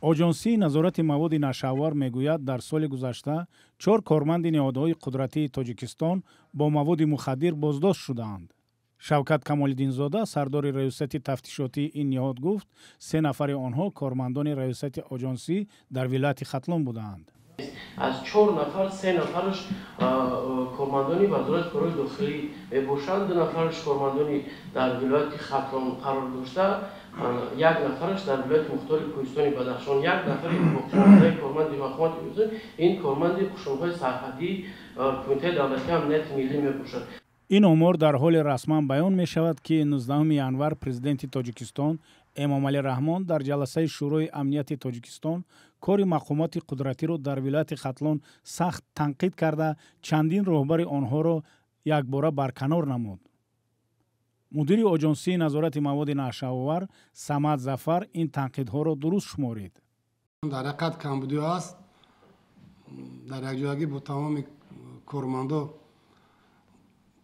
Оҷонсии назорати маводи нашъаовар мегӯяд, дар соли гузашта 4 корманди ниҳодҳои қудратии Тоҷикистон бо маводи мухаддир боздошт шудаанд. Шавкат Камолиддинзода, сардори раёсати тафтишотии ин ниҳод, гуфт, 3 нафари онҳо кормандони раёсати оҷонсӣ дар вилояти Хатлон будаанд. Аз 4 нафар 3 нафараш кормандони вазорати корҳои дохилӣ мебошанд, 2 нафараш кормандони дар вилояти Хатлон қарор дошта, 1 нафараш дар вилояти мухтори Кӯҳистони Бадахшон, 1 нафари боқимондаи корманди мақомоти ин корманди қушунҳои сарҳадии Кумитаи давлатии амнияти миллӣ мебошад. Ин омор дар ҳоле расман баён мешавад, ки 19 январ президенти Тоҷикистон Эмомалӣ Раҳмон дар ҷаласаи Шӯрои амнияти Тоҷикистон кори мақомоти қудратиро дар вилояти Хатлон сахт танқид карда, чандин роҳбари онҳоро якбора барканор намуд. Мудири оҷонсии назорати маводи нашъаовар Самад Зафар ин танқидҳоро дуруст шуморид. Дар ҳақиқат камбудиҳо аст. Дар якҷоягӣ бо тамоми кормандо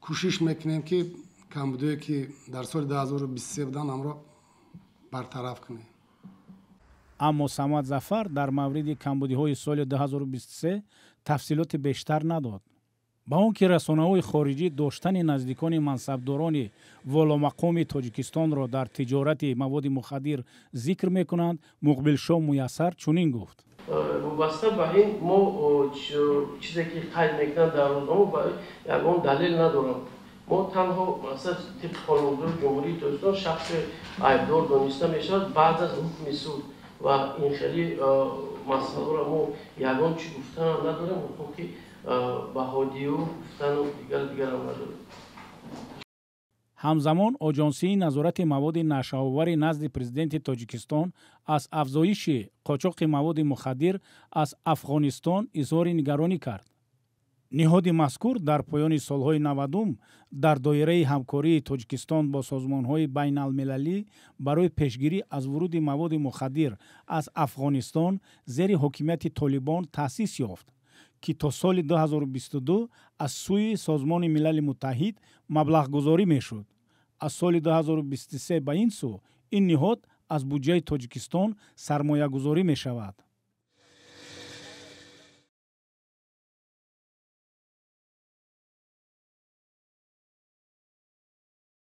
кӯшиш мекунем, ки камбудиҳое, ки дар соли 2023 буданд, ҳамро бартараф кунем. Аммо Самад Зафар дар мавриди камбудиҳои соли 2023 тафсилоти бештар надод. Ба он ки расонаҳои хориҷӣ доштани наздикони мансабдорони воломақоми Тоҷикистонро дар тиҷорати маводи мухаддир зикр мекунанд, Муқбилшоҳ Муяссар чунин гуфт. Вобаста ба ин мо чизе ки қайд мекунанд дар рӯзнома, ягон далел надорам. Мо танҳо масалан тибқи қонунгузории Ҷумҳурии Тоҷикистон шахси айбдор дониста мешавад баъд аз ҳукми суд ва ин хеле масъаларо мо ягон чӣ гуфтанам надорем, ҳуқуқи баҳодиҳу гуфтану дигарам надорем. Ҳамзамон оҷонсии назорати маводи нашъаовари назди президенти Тоҷикистон аз афзоиши қочоқи маводи мухаддир аз Афғонистон изҳори нигаронӣ кард. Ниҳоди мазкур дар поёни солҳои 90 дар доираи ҳамкории Тоҷикистон бо созмонҳои байналмилалӣ барои пешгирӣ аз вуруди маводи мухаддир аз Афғонистон зери ҳокимияти Толибон таъсис ёфт, ки то соли 2022 аз сӯи Созмони Милали Муттаҳид маблағгузорӣ мешуд. Аз соли 2023 ба ин сӯ ин ниҳод аз буҷаи Тоҷикистон сармоягузорӣ мешавад.